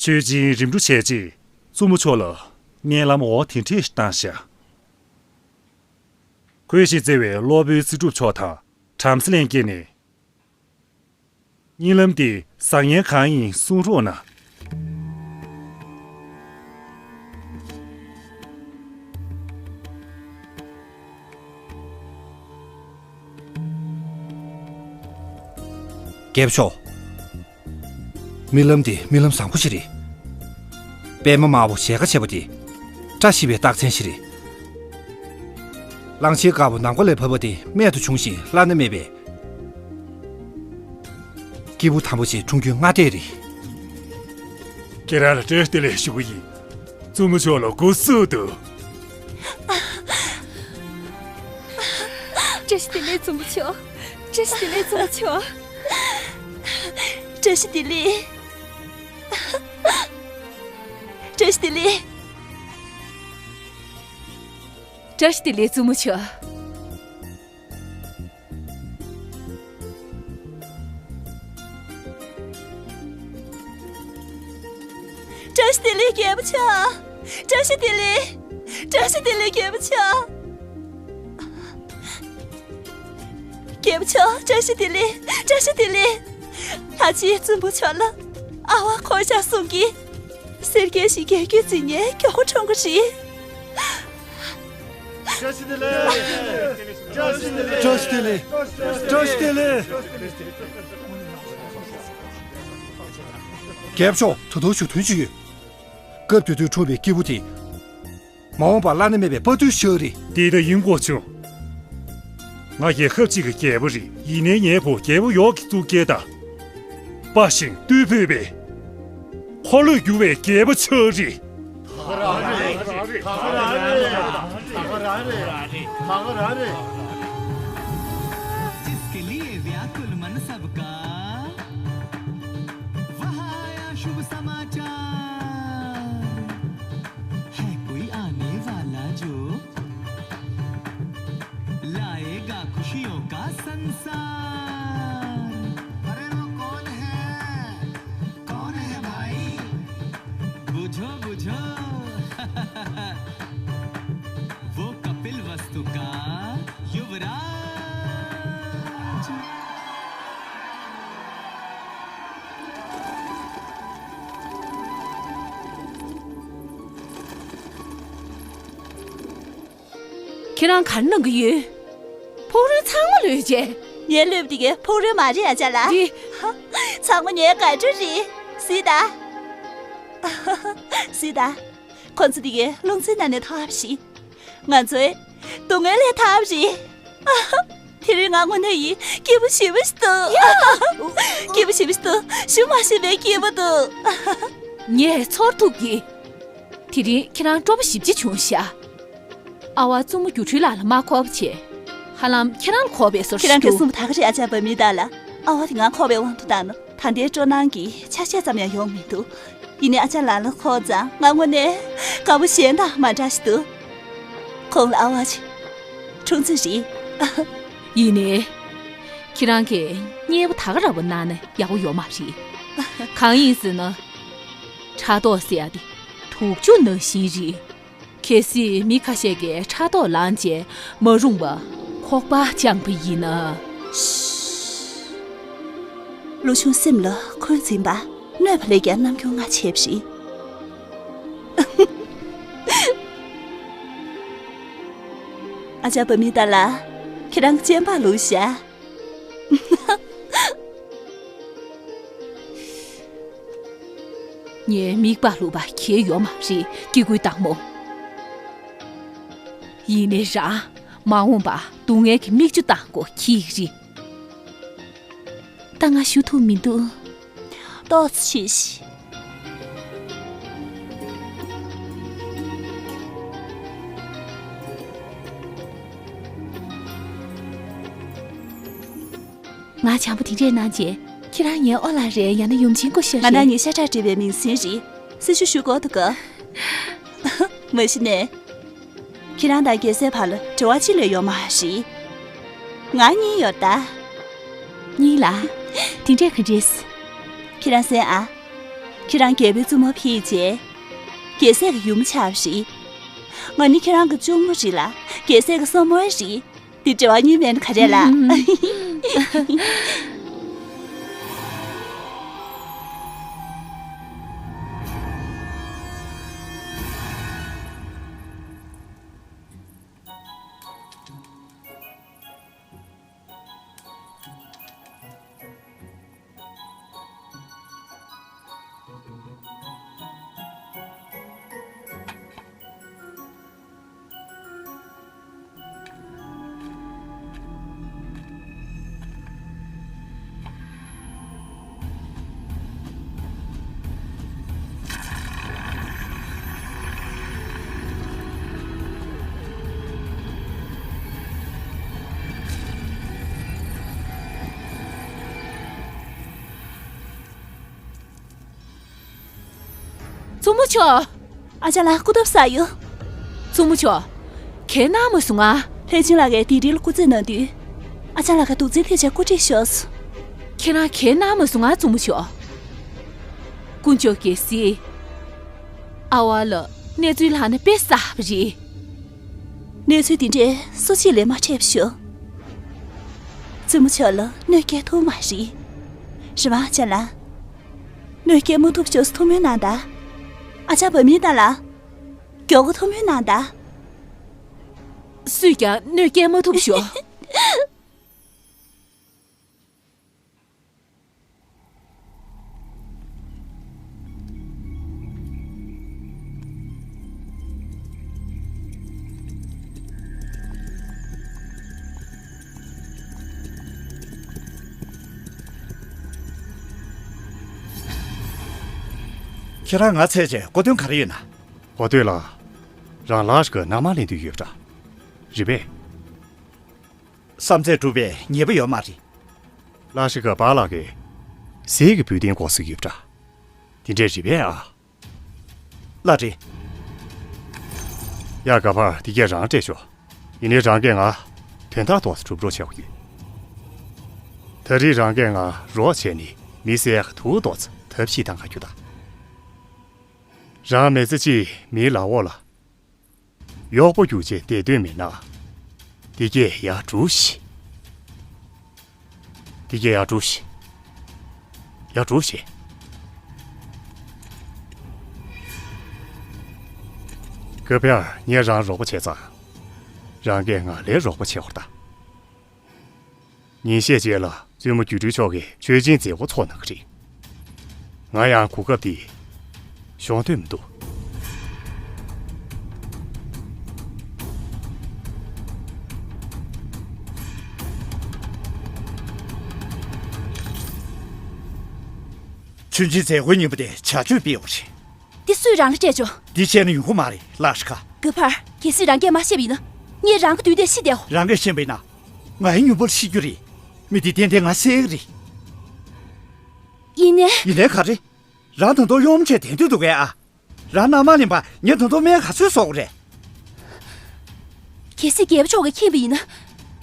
ཆོས་སྦྱིན་རིམ་གྲོ་བྱས་རྗེས་བཙུན་མོ་མཆོག་ལ་སྨན་ལམ་འོ་དེ་འདྲས་བཏང་བཞག་ཁོས་ཤིང་བརྩེ་བའི་སློབ་དཔོན་ཚེ་སྒྲུབ་མཆོག་དང་བྲམ་ཟེ་ལྷན་རྒྱས་ནས། གཉིད་ལམ་འདི་བཟང་ངན་གང་ཡིན་གསུང་རོགས་གནང་། རྒྱལ་པོ་མཆོག་རྨི་ལམ་དེ་རྨི་ལམ་བཟང་པོ་ཞིག་རེད། པད་མ་དམར་པོ་ཞལ་ཁ་ཕྱེ་བ་དེ་བཀྲ་ཤིས་པའི་རྟགས་མཚན་ཞིག་རེད། གླང་ཆེན་དཀར་པོ་ནམ་མཁའ་ལས་བབས་པ་དེ་རྨད་དུ་བྱུང་ཞིང་བླ་ན་མེད་པའི་སྐྱེས་བུ་དམ་པ་ཞིག་འཁྲུངས་རྒྱུའི་སྔ་ལྟས་རེད། ཁྱེད་རང་ལ་བཀྲ་ཤིས་བདེ་ལེགས་ཞུ་གི་ཡིན། བཙུན་མོ་མཆོག་ལ་མགོ་བསུ་འདུག་བཀྲ་ཤིས་བདེ་ལེགས་བཙུན་མོ་མཆོག་བཀྲ་ཤིས་བདེ་ལེགས་བཙུན་མོ་མཆོག་བཀྲ་ཤིས་བདེ་ལེགས། བཀྲ་ཤིས་བདེ་ལེགས། བཀྲ་ཤིས་བདེ་ལེགས་བཙུན་མོ་མཆོག་བཀྲ་ཤིས་བདེ་ལེགས་རྒྱལ་པོ་མཆོག་བཀྲ་ཤིས་བདེ་ལེགས། བཀྲ་ཤིས་བདེ་ལེགས་རྒྱལ་པོ་མཆོག་རྒྱལ་པོ་མཆོག་བཀྲ་ཤིས་བདེ་ལེགས། བཀྲ་ཤིས་བདེ་ལེགས། ལྷ་རྗེ་བཙུན་མོ་མཆོག་ལ་ཨ་བ་འཁོར་བཞག་གསུང་གི། སེར་སྐྱའི་ཞི་རྒྱས་རྒྱུད་འཛིན་མཁན་མགྱོགས་པོ་འཁྲུངས་ཀྱི་རེད། བཀྲ་ཤིས་བདེ་ལེགས། བཀྲ་ཤིས་བདེ་ལེགས། བཀྲ་ཤིས་བདེ་ལེགས། བཀྲ་ཤིས་བདེ་ལེགས། རྒྱལ་པོ་མཆོག་ད་དུང་ཞུ་དོན་ཅིག་ཡོད། སྐབས་དེ་དུས་འཁྲུངས་པའི་སྐྱེས་བུ་དེ། མ་འོངས་པར་བླ་ན་མེད་པའི་དཔའ་རྟུལ་ཞིག་རེད། དེ་ལྟ་ཡིན་གོ་བྱུང་། ང་རྒྱལ་ཁབ་ཅིག་གི་རྒྱལ་པོ་རེད། ཡིན་ནའི་ངའི་བུ་རྒྱལ་པོ་ཡོག་གི་གཙུག་རྒྱན་དང་། དཔའ་ཞིང་རྟུལ་ཕོད་པའི། འཁོར་ལོས་སྒྱུར་བའི་རྒྱལ་པོ་ཆགས་རེད། ད་ག་རང་རེད། ད་ག་རང་རེད། ད་ག་རང་རེད། ད་ག་རང་རེད། जिसके लिए व्याकुल मन सबका, वह आया शुभ समाचार। है कोई आने वाला जो लाएगा खुशियों का संसार। अरे वो कौन है, कौन है भाई? बुझो बुझो। वो कपिल वस्तु का युवराज। ཁྱེད་རང་ག་རེ་གནང་གི་ཡོད། ཕུག་རོན་ཚང་མ་ལོས་བྱས། ངའི་ལོས་དེ་གའི་ཕུག་རོན་མ་རེད་ཨ་ཅག་ལགས། འདི། ཚང་མ་ངའི་དགའ་སྤྲོ་རེད། སྲིད་ད། སྲིད་ད། ཁོ་ཚོ་དེ་གའི་རླུང་འཚུབ་ནང་ནས་ཐར་བ་ཞིག་ང་ཚོའི་སྡུག་བསྔལ་ལས་ཐར་བ་རེད། དེ་རིང་ང་དངོས་གནས་ཡིན་སྐྱིད་པོ་ཞེ་པོ་ཞིག་འདུག་སྐྱིད་པོ་ཞེ་པོ་ཞིག་འདུག་ཞུ་མ་ཤེས་པའི་སྐྱིད་པོ་འདུག་ངས་ཚོར་ཐུབ་ཀྱི། དེ་རིང་ཁྱེད་རང་སྤྲོ་པོ་ཞེ་པོ་ཅིག་བྱུང་ཤག་ཨ་བ་བཙུན་མོ་སྒྱུ་འཕྲུལ་ལགས་ལ་མ་འཁོར་བ་བྱས། ཧ་ལམ་ཁྱེད་རང་ལ་འཁོར་བའི་བཟོ་ཞིག་འདུག་ཁྱེད་རང་གིས་གསུངས་པ་ད་ག་རེད་ཨ་ཅག་བ་མི་དག་ལ། ཨ་བ་དེ་ང་འཁོར་བའི་དབང་དུ་བཏང་ན་ད་ལྟའི་སྤྲོ་སྣང་གི་ཆ་ཤས་ཙམ་ཡང་ཡོང་མི་འདུག་ཡིན་ནའི་ཨ་ཅག་ལགས་ལ་འཁོར་ཙང་ང་དངོས་གནས་དགའ་པོ་གཞན་དང་མ་འདྲ་ཞིག་འདུག་ཁོང་ལ་ཨ་བ་ཅིག་འཁྲུངས་ཚེ་རེད། ཡིན་ནའི། ཁྱེད་རང་གིས་མཉེས་པོ་ད་ག་རང་བོ་གནང་ན་ཡག་པོ་ཡོད་མ་རེད། གང་ཡིན་ཟེར་ན། ཕྲག་དོག་ཟེར་ཡ་དེ་དུག་ཆུ་ནང་བཞིན་རེད། གལ་སྲིད་མི་ཁ་ཤས་ཀྱིས་ཕྲག་དོག་ལངས་བྱས་མ་རུངས་པ་ཁོག་པ་བཅངས་པ་ཡིན་ན། ལོ་ཆུང་སེམས་ལ་འཁོན་འཛིན་པ། གནོད་པ་ལས་ཀྱང་རྣམ་འགྱུར་སྔ་ཆེ་བ་རེད། ཨ་ཅག་བ་མི་དག་ལ། ཁྱེད་རང་གི་སྤྱན་པག་ལུག་ཤ། ངའི་མིག་པག་ལུག་པ་གལ་ཡོད་མ་རེད་སྐྱེ་དགུའི་བདག་མོ། ཡིན་ནའི་རང་མ་འོངས་པ་སྡུག་བསྔལ་གྱི་མིག་ཆུ་བཏང་དགོས་ཀྱི་རེད། ད་ང་ཞུ་ཐུབ་མི་འདུག་ཏོག་ཙམ་བྱོས་ཤིག་ང་བྱམས་པོ་དེ་འདྲས་གནང་རྗེས་ཁྱེད་རང་ངའི་ཨོ་ལགས་རེད་ཡང་ན་ཡུམ་ཆེན་སྐུ་ཞབས་རེད། ང་ནང་ཉིན་ཤ་ཁྲག་འདྲེས་པའི་མིང་སྲིང་རེད། སྲི་ཞུ་ཞུ་དགོས་འདུག་ག་མ་གཞི་ནས། ཁྱེད་རང་དང་རྒྱལ་སྲས་བར་ལ་འབྲེལ་བ་ཅི་ལས་ཡོད་མ་རེད། ང་གཉིས་ཡོད་ད། གཉིས་ལ། དེ་འདྲས་ག་འདྲས། ཁྱེད་རང་གསན་ཨ། ཁྱེད་རང་རྒྱལ་པོའི་བཙུན་མོ་ཕེབས་རྗེས། རྒྱལ་སྲས་ཀྱི་ཡུམ་ཆགས་པ་རེད། ང་ནི་ཁྱེད་རང་གི་གཅུང་མོ་རེད་ལ་རྒྱལ་སྲས་ཀྱི་སྲུ་མོ་རེད། འདི་འབྲེལ་བ་གཉིས་མེད་ན་ག་རེ་ལ། གཙོ་མོ་མཆོག་ཨ་ཅག་ལགས་སྐུ་ཐོབ་ཟ་ཡོད། གཙོ་མོ་མཆོག་གལ་གནང་མ་སོང་ང་། ལྷས་བྱིན་ལགས་ཀྱིས་དེ་རིང་ལ་སྐུ་རྩེད་གནང་དུས། ཨ་ཅག་ལགས་ཀྱི་དུག་རྫས་ཐེབས་ཆག་སྐུ་སྲིད་ཤོར་སོང་། ཁྱེད་རང་གལ་གནང་མ་སོང་ང་། གཙོ་མོ་མཆོག་དཀོན་མཆོག་གལ་སྲིད། ཨ་ཝ་ལ་གནས་ཚུལ་ལྷག་ན་དཔེ་གསར་པ་རེད། གནས་ཚུལ་དེ་འདྲས་སུ་གཅིག་ལས་མ་འཕྲད་པ་བྱུང་། གཙོ་མོ་མཆོག་ལ་གནོད་སྐྱེལ་ཐུབ་མ་རེད། རེད་པ་ཨ་ཅག་ལགས། གནོད་སྐྱེལ་མ་ཐུབ་ཤོག་ཐུགས་སྨོན་གནང་དང་། ཨ་ཅག་བུད་མེད་དང་ལ། མགྱོགས་པོ་ཐུགས་སྨོན་གནང་དང་། སུས་ཀྱང་གནོད་སྐྱེལ་མ་ཐུབ་ཤོག་ཁྱེད་རང་ང་འཚོལ་བྱས་གོ་དོན་ག་རེ་ཡོད་ན། གོ་དོན་ལ། རང་ལ་ཞིག་གི་མནའ་མ་ལེན་འདོད་ཡོད་པ་འདྲ། རེད་པས། བསམ་ཚད་གྲུབ་པའི་ཉེས་པ་ཡོད་མ་རེད། ལ་ཞིག་གི་པཱ་ལགས་ཀྱིས་ཟས་ཀྱི་འབུལ་རྟེན་དགོས་ས་ཡོད་པ་འདྲ། དེ་འདྲས་རེད་པས་ཨ། ལགས་རེད། ཡ་ག་པར་དེ་གས་རང་སྤྲད་ཤོག་ཡིན་ནའི་རང་གིས་ང་དོན་དག་ཏོག་ཙམ་སྒྲུབ་རོགས་བྱ་དགོས་ཡོད། ད་རེས་རང་གིས་ང་རོགས་བྱས་ནས་མི་བསད་ཁ་ཐུག་ཏོག་ཙམ་ཐབས་ཤེས་བཏང་ག་རྒྱུ་ད། རང་མི་ཚེ་གཅིག་མིའི་ལག་འོག་ལ། གཡོག་པོ་རྒྱུག་བྱས་བསྡད་འདོད་མེད་ན། འདི་གས་ཡར་སྒྲུགས་ཤིག་འདི་གས་ཡར་སྒྲུགས་ཤིག་ཡར་སྒྲུགས་ཤིག་ག་པར་ངས་རང་རོགས་པ་བྱས་ཙང་། རང་གིས་ང་ལ་རོགས་པ་བྱེད་དགོས་ད། ཉིན་ཤས་རྗེས་ལ་བཙུན་མོ་སྒྱུ་འཕྲུལ་མཆོག་གིས་མཆོད་སྦྱིན་མཛད་སྒོ་ཚོགས་གནང་གི་རེད། ང་ཡང་གོ་སྐབས་དེ་ཤོང་འདོད་མི་འདུག་མཆོད་སྦྱིན་མཛད་སྒོའི་ཉིན་མོ་དེ་བྱ་སྤྱོད་སྤེལ་བ་རེད། དེ་སུས་རང་ལ་སྤྲད་ཆོག་དེ་བྱས་ན་ཡོང་གི་མ་རེད་ལ་ཤི་ཁ། ག་པར་གལ་སྲིད་རང་གིས་མ་བཤད་པ་ཡིན་ན། ངས་རང་གི་མདུན་དེ་ཤི་བསྡད་འོ། རང་གིས་ཤེས་པ་ཡིན་ན། ང་ཡི་མྱུར་པོར་ཤི་རྒྱུ་རེད། མི་དེ་ཏན་ཏན་ང་བསད་ཀྱི་རེད། ཡིན་ནའི། ཡིན་ནའི་ག་རེ། རང་ད་དུང་གཡོག་མོ་བྱས་བསྡད་འདོད་འདུག་གས་ཨ། རང་མནའ་མ་ལེན་པ་ངས་ད་དུང་སྨན་ག་ཚོད་གསོག་གི་རེད། གལ་སྲིད་རྒྱལ་པོ་མཆོག་གིས་མཁྱེན་པ་ཡིན་ན།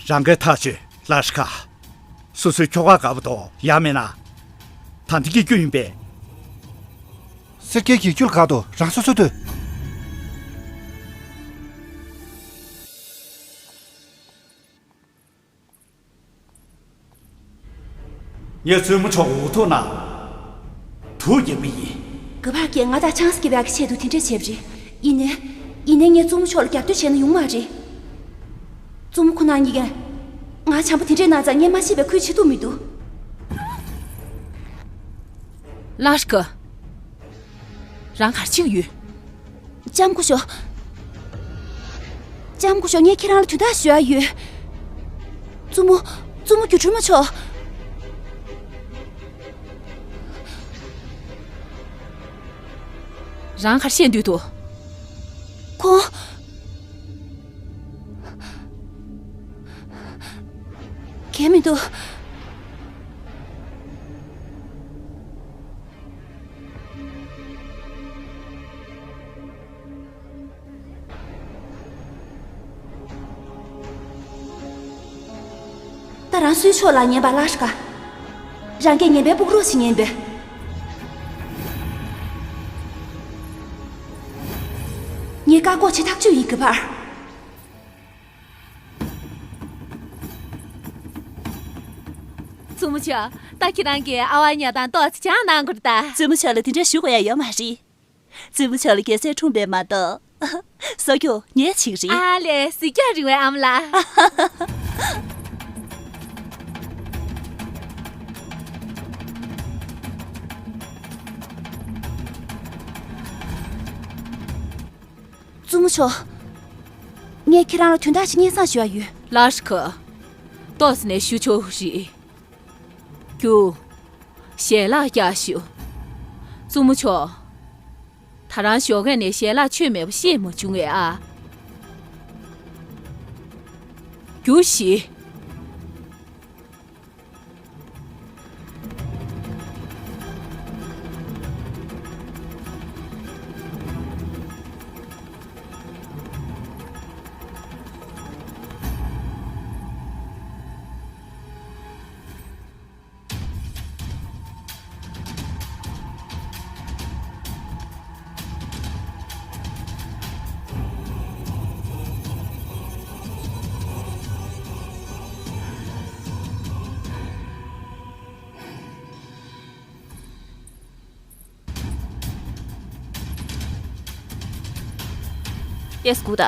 རང་གིས་ཐག་ཆོད་ལ་ཤི་ཁ། སོ་སོའི་ཁྱོ་ག་དགའ་པོ་དོ་ཡ་མེད་ན། ད་འདི་སྐྱེ་རྒྱུ་ཡིན་པས། སེར་སྐྱའི་གྱེས་རྒྱུ་ལ་དགའ་དོ་རང་སོ་སོ་ལྟོས། ངས་བཙུན་མོ་མཆོག་འུ་ཐུག་ན། དུག་རྒྱག་གི་ཡིན། ག་པར་གྱིས་ང་དང་ཆང་ས་སྐྱེ་བའི་ཆེད་དུ་དེ་འདྲས་བྱས་པ་རེད། ཡིན་ནའི། ཡིན་ནའི་ངས་བཙུན་མོ་མཆོག་ལ་རྒྱབ་སྐྱོར་བྱས་ན་ཡོང་མ་རེད། བཙུན་མོ་ཁོ་ན་གཉིས་ཀས། ང་བྱམས་པོ་དེ་འདྲས་གནང་ཙང་ངས་མ་ཤེས་པའི་ཁུལ་བྱེད་ཐུབ་མི་འདུག་ལ་ཤི་ཁ། རང་ག་རེ་བྱེད་ཀྱི་ཡོད། ལྕམ་སྐུ་ཞབས། ལྕམ་སྐུ་ཞབས་ངས་ཁྱེད་རང་ལ་དོན་དག་ཞུ་ཡ་ཡོད། བཙུན་མོ། བཙུན་མོ་སྒྱུ་འཕྲུལ་མ་མཆོག་རང་ག་རེ་བཤད་འདོད་འདུག་ཁོང་། གལ་མི་འདུག་ད་རང་སུའི་ཕྱོགས་ལ་ཉན་པ་ལ་ཤི་ཁ། རང་གིས་ཉན་པའི་ཕྲུ་གུ་རོགས་ཤིག་ཉན་པས། ངས་བཀག་འགོག་བྱེད་ཐག་ཆོད་ཡིན། ག་པར། བཙུན་མོ་མཆོག་ད་ཁྱེད་རང་གིས་ཨ་བ་ཉ་དང་ཏོག་ཙམ་སྦྱངས་གནང་དགོས་རེད་ད། བཙུན་མོ་མཆོག་ལ་དེ་འདྲ་ཞུ་དགོས་ཡ་ཡོད་མ་རེད། བཙུན་མོ་མཆོག་ལ་རྒྱལ་སྲས་འཁྲུངས་པས་མ་གཏོགས། གསོ་སྐྱོང་ངས་བྱེད་ཀྱི་རེད། ཨ་ལས། གཟིགས་རྒྱང་རིང་བའི་ཨ་མ་ལགས། བཙུན་མོ་མཆོག་ངས་ཁྱེད་རང་ལ་དོན་དག་ཅིག་སྙན་སེང་ཞུ་ཡ་ཡོད། ལ་ཤི་ཁ། ཏོག་ཙམ་ནས་ཞུ་ཆོག་རེད། རྒྱུ། ཞལ་ལག་བཀྱག་ཞུ། བཙུན་མོ་མཆོག་ད་རང་ཞོགས་ཀས་ནས་ཞལ་ལག་མཆོད་མེད་པ་བཤད་མ་བྱུང་ངས་ཨ། རྒྱུ་ཞིག། ཨེས་ཀུ་ད།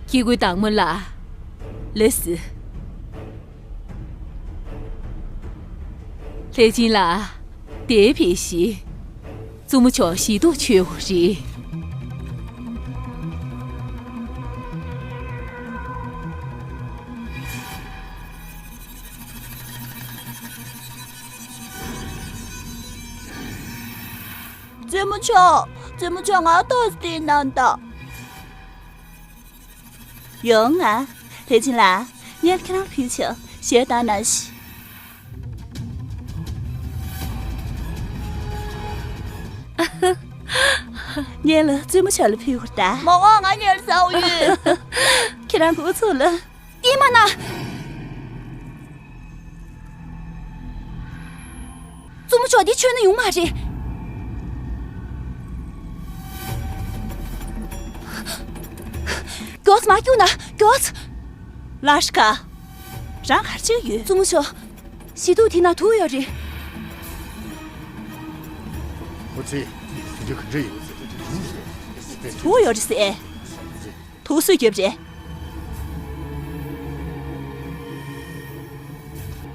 སྐྱེ་དགུའི་བདག་མོ་ལགས། ལགས་སོ། ལྷས་བྱིན་ལགས། དེ་ཕེབས་ཤིག། བཙུན་མོ་མཆོག་ཞི་སྡུག་ཆེ་བ་རེད། བཙུན་མོ་མཆོག། བཙུན་མོ་མཆོག། ང་ཏོག་ཙམ་གནང་དང་། ཡོང་ང་། ལྷས་བྱིན་ལགས། ངས་ཁྱེད་རང་ཕུལ་ཆོག། ཞལ་གདམས་གནང་ཞིག། ངས་ལ་བཙུན་མོ་མཆོག་ལ་ཕུལ་བར་གདའ། མ་འོངས་ང་གཉེར་ས་འོ་ཡོད། ཁྱེད་རང་འགོ་ཚུགས་ལ། ཨེ་མ་ན། བཙུན་མོ་མཆོག་འདི་བྱོན་ན་ཡོང་མ་རེད། མགྱོགས་མ་རྒྱུགས་ན་མགྱོགས། ལ་ཤི་ཀ། རང་ག་རེ་བྱེད་ཡོད། བཙུན་མོ་མཆོག། ཞི་སྡུག་དེ་ན་དུག་ཡོད་རེད། ཁོ་ཚོས་དེ་འདྲ་ག་འདྲ་ཡོད། དུག་ཡོད་རེད་ཟེར། དུག་སུས་བརྒྱབ་རེད།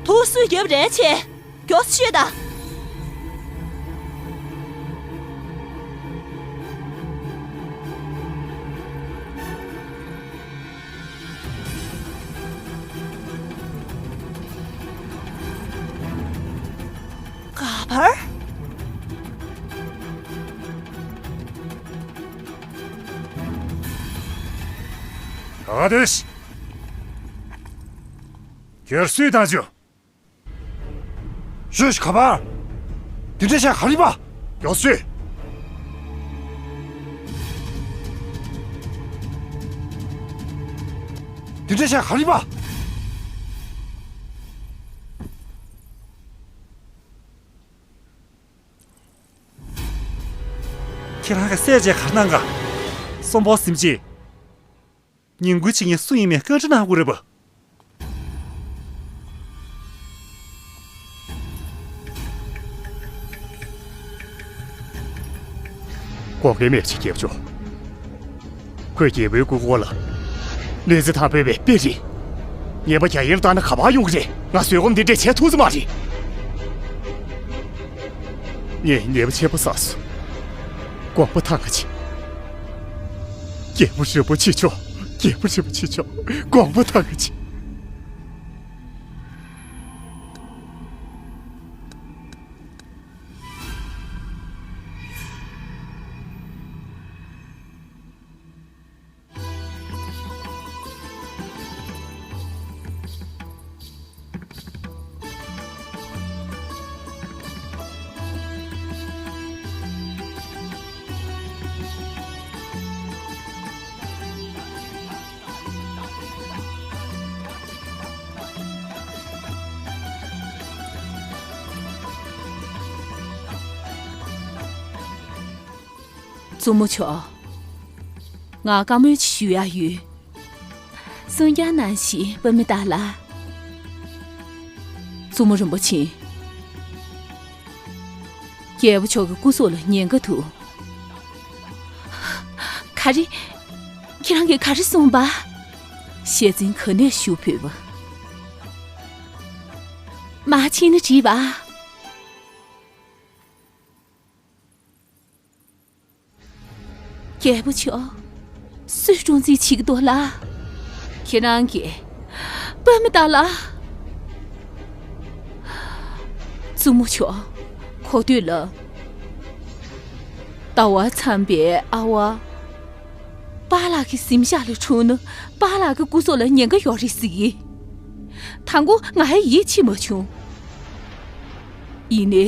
དུག་སུས་བརྒྱབ་རེད་ཆེ། མགྱོགས་ཤོད་དང་། ག་པར། ག་དེ་ཤི། ཁྱེད་སུས་བཏང་བྱུང་། ཤོད་ཤི། ག་པར། དེ་འདྲ་བྱས་ག་རེ་པ། མགྱོགས་ཤོད། དེ་འདྲ་བྱས་ག་རེ་པ། ཁྱེད་རང་གི་སྲས་བཅས་གར་གནང་ག། གསོན་པོ་སེམས་ཅན། ཉིན་གུང་ཕྱི་ཉིན་སུ་ཡིན་མིན་བཀའ་འདྲི་གནང་དགོས་རེད་པ། དགོངས་པའི་མེད་ཅིག་རྒྱལ་པོ་མཆོག། ཁོས་རྒྱལ་པོའི་སྐུ་འཁོར་ལ་གནོད་འཚེ་དང་པོས་པའི་དཔེ་རེད། ངེས་པ་རྒྱ་ཡིར་བཏང་ན་ག་པར་ཡོང་གི་རེད། ང་བཟོད་སྒོམ་འདི་འདྲས་བྱས་ཐུབ་ས་མ་རེད། ངས་ཉེས་པ་ཆེན་པོ་བསགས་སོང་། དགོངས་པ་ཐང་ག་ཆེ། རྒྱལ་པོ་རིན་པོ་ཆེ་མཆོག། རྒྱལ་པོ་རིན་པོ་ཆེ་མཆོག། དགོངས་པ་ཐང་ག་ཆེ། བཙུན་མོ་མཆོག། ང་བཀའ་མོལ་ཅིག་ཞུ་ཡ་ཡོད། གསུང་རྐྱང་གནང་ཞིག། པདྨ་ཏཱ་ལ། བཙུན་མོ་རིན་པོ་ཆེ། རྒྱལ་པོ་མཆོག་གི་སྐུ་སྲོག་ལ་ཉེན་ཁ་འདུག། ག་རེ། ཁྱེད་རང་གིས་ག་རེ་གསུངས་པ། ཤེས་ཚིག་ག་ནས་ཞུ་ཕོད་པ། མ་ཕྱིན་ན་བྲིས་པ། རྒྱལ་པོ་མཆོག། སུས་སྲུང་བརྩི་བྱེད་ཀྱི་འདུག་ལ། ཁྱེད་རང་གིས། པདྨ་ཏཱ་ལ། བཙུན་མོ་མཆོག། གོ་ཐོས་ལ། ཟླ་བ་ཚངས་པའི་ཨ་ཝ། པཱ་ལགས་ཀྱི་གཟིམ་ཤག་ལ་འཁྲུངས་ན་པཱ་ལགས་ཀྱི་སྐུ་སྲོག་ལ་ཉེན་ཁ་ཡོད་རེད་ཟེར་གི། དང་པོ་ང་ཡི་ཡིད་ཆེས་མ་བྱུང་། ཡིན་ནའི།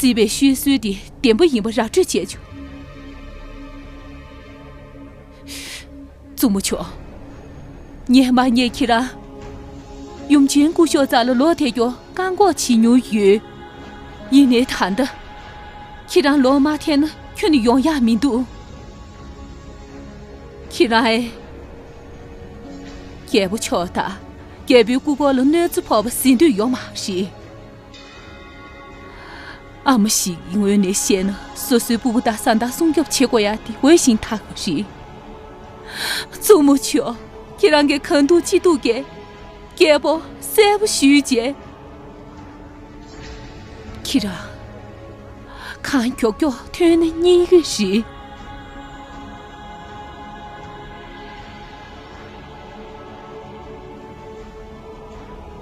བརྩིས་པའི་ཤོད་སྲོལ་དེ་བདེན་པ་ཡིན་པ་ར་སྤྲོད་བྱས་བྱུང་། བཙུན་མོ་མཆོག། ངས་མ་ཉེས་ཁྱེད་རང་། ཡུམ་ཆེན་སྐུ་ཞབས་རྩ་ལ་ལོག་ཐེབས་རྒྱུ་བཀག་འགོག་བྱེད་མྱོང་ཡོད། ཡིན་ནའི་ད་ལྟ། ཁྱེད་རང་ལོག་མ་ཐེབས་ན་ཁྱོན་ནས་ཡོང་ཡག་མི་འདུག། ཁྱེད་རང་ཨེ། རྒྱལ་པོ་མཆོག་དང་རྒྱལ་པོའི་སྐུ་འཁོར་ལ་གནོད་འཚེ་ཕོག་པ་གཟིགས་འདོད་ཡོད་མ་རེད། ཨ་མ་ཞིག་གི་ངོས་ནས་བཤད་ན། སོ་སོའི་སྤུ་གུ་དང་བཟའ་ཟླ་སྲུང་སྐྱོབ་བྱེད་དགོས་ཡ་དེ་འོས་ཤིང་ཐག་པ་རེད། མཚོ་མོ་ཁྱོད། ཁྱེད་རང་གིས་གང་ཐུབ་ཅི་ཐུབ་ཀྱིས་རྒྱལ་པོ་གསལ་པོ་ཞུས་རྗེས། ཁྱེད་རང་གང་མགྱོགས་མགྱོགས་ཐོན་ན་སྙིང་རྗེ་རེད།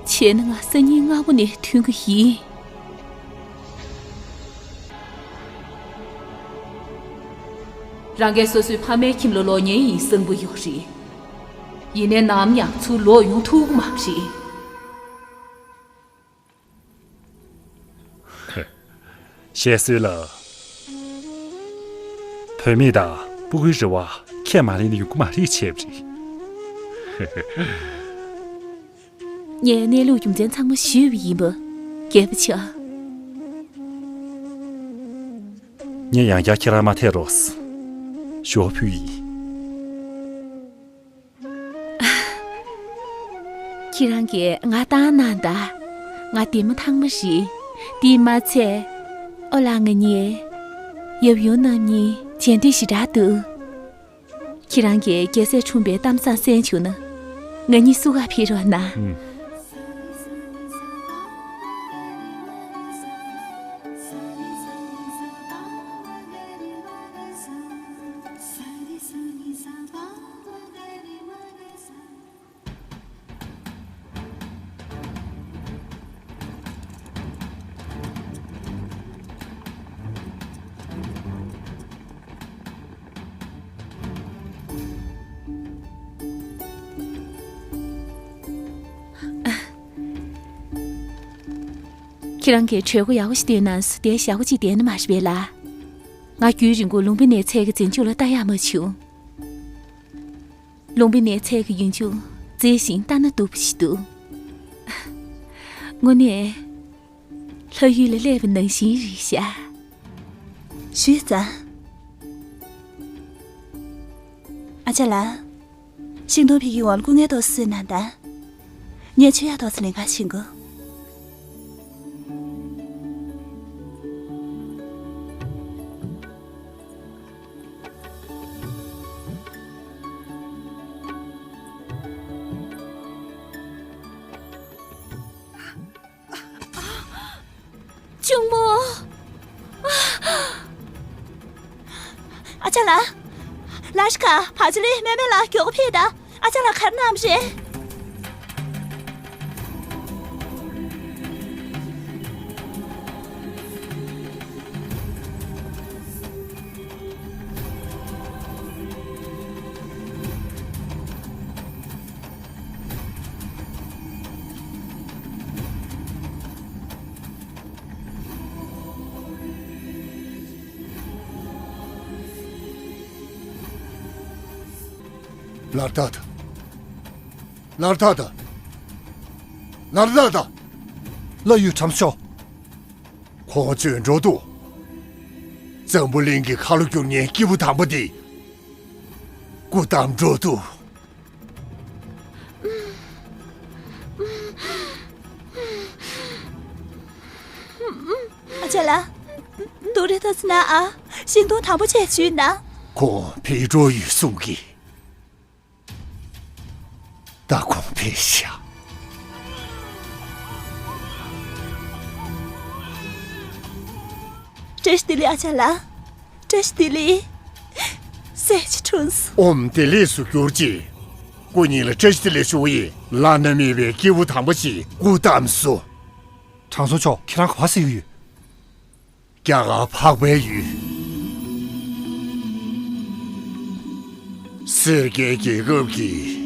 བྱས་ན་ང་སང་ཉིན་སྔ་པོ་ནས་ཐོན་གྱི་ཡིན། རང་གིས་སོ་སོའི་ཕ་མའི་ཁྱིམ་ལ་ལོག་མཁན་ཡིན་བསམ་གྱི་ཡོད་རེད། ཡིན་ནའི་ནམ་ཡང་ཚུར་ལོག་ཡོང་ཐུབ་ཀྱི་མ་རེད། བཤད་སྲོལ་ལ། བུད་མེད་དང་སྤུ་གུའི་རེ་བ་ཁས་མ་ལེན་ན་ཡོང་གི་མ་རེད་བྱས་པ་རེད། ངས་གནས་ལུགས་རྒྱུ་མཚན་ཚང་མ་ཞུས་པ་ཡིན་པ། རྒྱལ་པོ་ཆེ། ངས་ཡང་བསྐྱར་ཁྱེད་རང་མ་ཐད་རོགས། ཞུ་བ་ཕུལ་ཡིན། ཁྱེད་རང་གིས་ང་བཏང་གནང་དང་། ང་འདི་མ་ཐང་མ་རེད། དེས་མ་ཚད། ཨོ་ལགས་ང་གཉིས་ཡབ་ཡུམ་རྣམ་གཉིས་མཇལ་འདོད་ཞེ་དྲག་འདུག་ཁྱེད་རང་གིས་རྒྱལ་སྲས་འཁྲུངས་པའི་གཏམ་བཟང་གསན་བྱུང་ན། ང་གཉིས་བསུ་ག་ཕེབས་རོགས་གནང་། ཨུམ། ཁྱེད་རང་གིས་གྲོས་འགོ་ཡག་པོ་ཞིག་བཏོན་གནང་སོང་། དེ་ཞག་པོ་གཅིག་བསྡད་ནི་མ་རེད་པས་ལགས། ང་རྒྱུན་རིང་པོ་ལུང་པའི་ནགས་ཚལ་གྱི་རྫས་འཇུག་ལ་ལྟ་ཡག་མ་བྱུང་། ལུང་པའི་ནགས་ཚལ་གྱི་ཡུལ་ལྗོངས་མཛེས་ཤིང་ལྟ་ན་སྡུག་པ་ཞིག་འདུག་དངོས་གནས་ལྷ་ཡུལ་ལ་སླེབས་པ་ནང་བཞིན་རེད་ཤག་ཞུས་ཙང་། ཨ་ཅག་ལགས། ཤིང་སྡོང་ཕུད་ཀྱི་འོག་ལ་སྐུ་ངལ་ཏོག་ཙམ་གནང་དང་། ངས་མཆོད་ཡག་ཏོག་ཙམ་ལེན་ག་ཕྱིན་དགོས། གཅུང་མོ། ཨ་ཅག་ལགས། ལ་ཤི་ཀ་བ་ཇི་ལི་མེ་མེ་ལགས་མགྱོགས་པོ་ཕེབས་དང་། ཨ་ཅག་ལགས་ག་རེ་གནང་བ་རེད། ནར་ཐ་ཐ། ནར་ཐ་ཐ། ནར་ཐ་ཐ། ལྷ་ཡུལ་ཁྲམ་ཤོག་ཁོང་ཚོས་འགྲོ་འདུག་འཛམ་བུ་གླིང་གི་ཁ་ལོ་བསྒྱུར་མཁན་སྐྱེས་བུ་དམ་པ་འདི་སྐུ་བལྟམས་འགྲོ་འདུག་ཨ་ཅག་ལགས། སྡུག་རུས་ཏོག་ཙམ་གནང་ཨ། ཤིང་སྡོང་དམ་པོ་བྱས་བཅུག་གནང་། ཁོང་ཕེབས་འགྲོ་ཡོད་གསུང་གི། ད་ཁོང་ཕེབས་ཤག་བཀྲ་ཤིས་བདེ་ལེགས་ཨ་ཅག་ལགས། བཀྲ་ཤིས་བདེ་ལེགས། སྲས་ཀྱི་འཁྲུངས་སོ། ཨོཾ་བདེ་ལེགས་སུ་གྱུར་ཅིག་སྐུ་ཉིད་ལ་བཀྲ་ཤིས་བདེ་ལེགས་ཞུ་བ་ཡིན། བླ་ན་མེད་པའི་སྐྱེས་བུ་དམ་པ་ཞིག་སྐུ་བལྟམས་སོ། དྲང་སྲོང་མཆོག་ཁྱེད་རང་ག་པར་གཟིགས་ཡོད། རྒྱ་གར་འཕགས་པའི་ཡུལ། སེར་སྐྱའི་རྒྱལ་ཁབ་ཀྱི་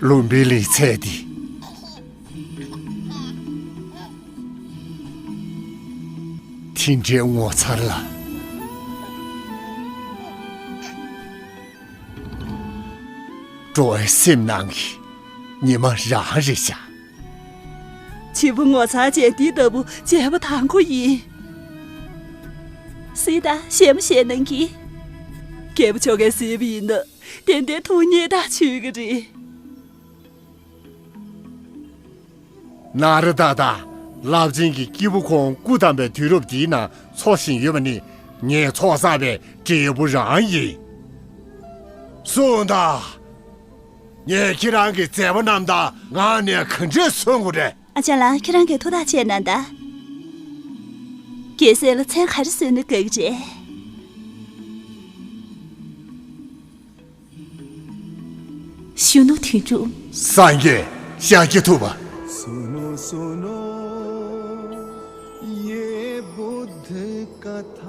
ལུམ་བི་ནིའི་ཚལ་འདི། དེ་འདྲའི་ངོ་མཚར་ལ། འགྲོ་བའི་སེམས་ནང་གི་ཉི་མ་རང་རེད་ཤག་བྱིས་པ་ངོ་མཚར་ཅན་འདི་ལྟ་བུ་བྱས་པ་དང་པོ་ཡིན། སྲིད་དང་ཞལ་མོ་ཞལ་གནང་གི། རྒྱལ་པོ་མཆོག་གིས་གཟིགས་པ་ཡིན་ན་ཏན་ཏན་ཐུགས་མཉེས་དང་མཆོད་ཀྱི་རེད། ན་ར་ཏ་ཏ། རླབས་ཆེན་གྱི་སྐྱེས་བུ་ཁོང་སྐུ་བལྟམས་པའི་དུས་རབས་འདིའི་ནང་འཚོ་བཞིན་ཡོད་པ་ནི་ངས་ཚོགས་བསགས་པའི་འབྲས་བུ་རང་ཡིན། གསུངས་དང་། ངས་ཁྱེད་རང་གི་མཛད་པ་རྣམས་དང་ངག་ནས་ག་འདྲས་གསུང་དགོས་རེད། ཨ་ཅག་ལགས། ཁྱེད་རང་གིས་ཐུགས་ཐག་བཅད་གནང་དང་། རྒྱལ་སྲས་ལ་མཚན་ག་རེ་གསོལ་ན་དགའ་གི་རེད། གཞོན་ནུ་དོན་གྲུབ། སངས་རྒྱས་ཤཱཀྱ་ཐུབ་པ། सुनो सुनो ये बुद्ध कथा।